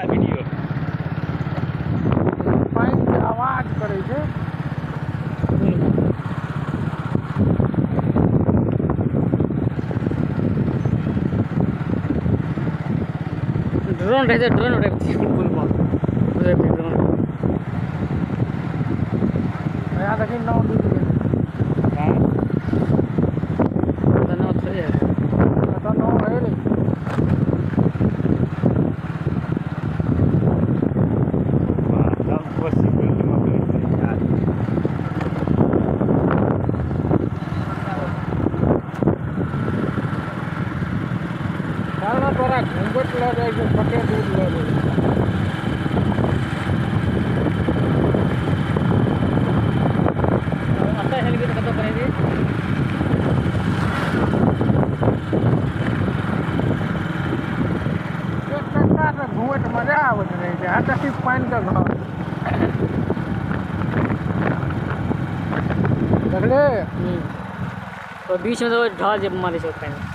Video पानि के आवाज करै छै। ड्रोन रहै, ड्रोन उड़ैबतियै पुल पर, उड़ैबतियै ड्रोन। भैया देखी, नाव डूबि गेलै। तऽ नाव थोड़े हेतै। कतऽ नाव रहै रे? सब कोसी बेल्टमे बैठतै यार। चल ने, तोरा घुमबैत लऽ जाइ छै, कते दूर लऽ जाइ छै। एतऽ हेलबी तऽ कतऽ पड़ेबी? एक चक्का से घुमैत मजा आबैत रहै छै। आ देखी पानिके घर देखले। तो बीच में तो ढह जे मारै छै पानि।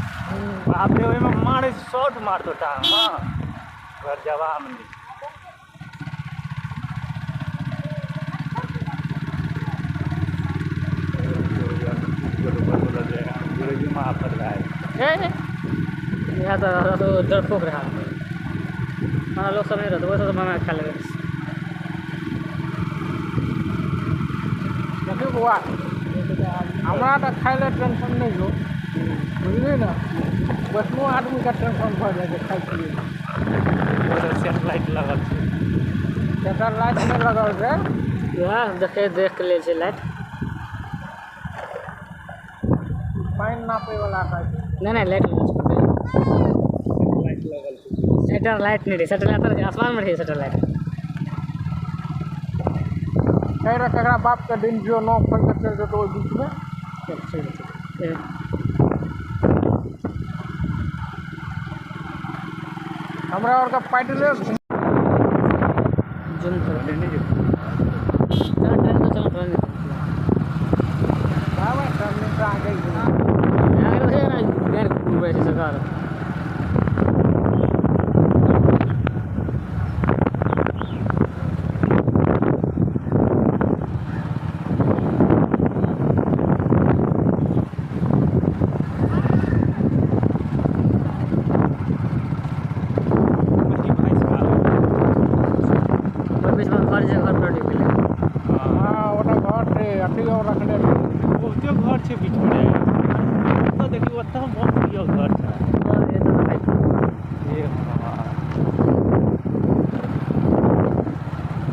बाप रे, ओहिमे मारै छै, शॉट मारतो टांगमे, घर जवाब नहि। ए यहाँ तऽ डरपोक रहा, हमरा लोक सब नहि रहतै, ओहि सब तऽ बना खा लेबै। देखियौ बौआ, हमरा तऽ खाय लए टेंशन नहि छौ, बुझलिही ने? वैष्णो आदमीके टेंशन भऽ जाइ छै खाय पियै। सेटेलाइट लगल छै। सेटेलाइट नहि लगल छै। वएह देखे देख के लै छै लाइट। पानि नापै वाला खाइ छै। नहि, लाइट लगल छै। लाइट लगल छै। सेटेलाइट नहि रहै, सेटेलाइट तऽ आसमानमे रहै सेटेलाइट। छै रे, ककरा बापके दिन जो नाव खोलि कऽ चलि जेतौ ओहि बीचमे। चल चल चल। हमरा आओरके पैदले घुम। जुम करो। लेने जो। चलो, ट्रेन तो चलो, ट्रेन। बाबा टर्निंग आगे घुम। गाड़ी घुमबै छै सरकार। मछली भैंस का। ओहि बीचमे घर जे घर पर डूबि गेलै। हँ, ओतऽ घर छै, अथी आओर रखने छै। बहुते घर छै बीचमे रे। ओतऽ देखी, ओतऽ बहुत प्रिय घर छै। हे भगवान,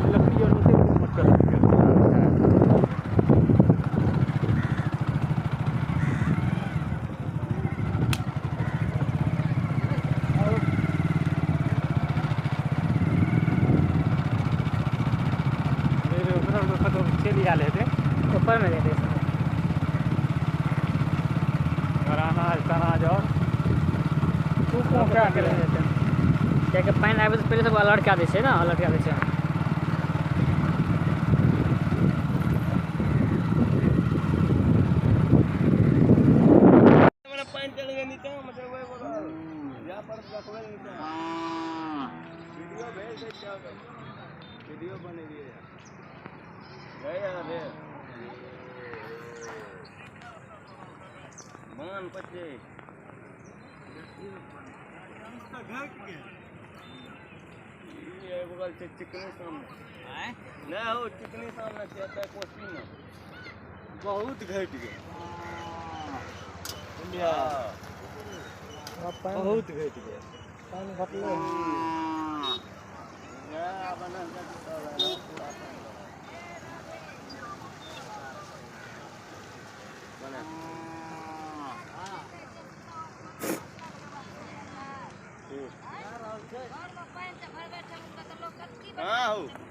लकड़ी और ओते मोटका लकड़ी के घर छै। रे रे, ओकरा कतौ चलि आयल हेतै। ऊपरमे जेतै। और अनाज तनाज और तू पहुँचा दे। कियाकि पानि आबै से पहिले सब अलर्ट कए दै छै ने, अलर्ट कए दै छै। पानि चलि गेल नीचा, मतलब ओहि बगल जा पर रखबै नीचा। वीडियो भेज दै छियै, वीडियो बनेलियै रे मान पचे। ई एहि बगल छै चिकनी सामने नहि हो, चिकनी सामने छै, एतऽ कोसी मे बहुत घटि गेल, बहुत घटि गेल। पानि घटलै। आब एना पूरा पानि बना। हाँ हो।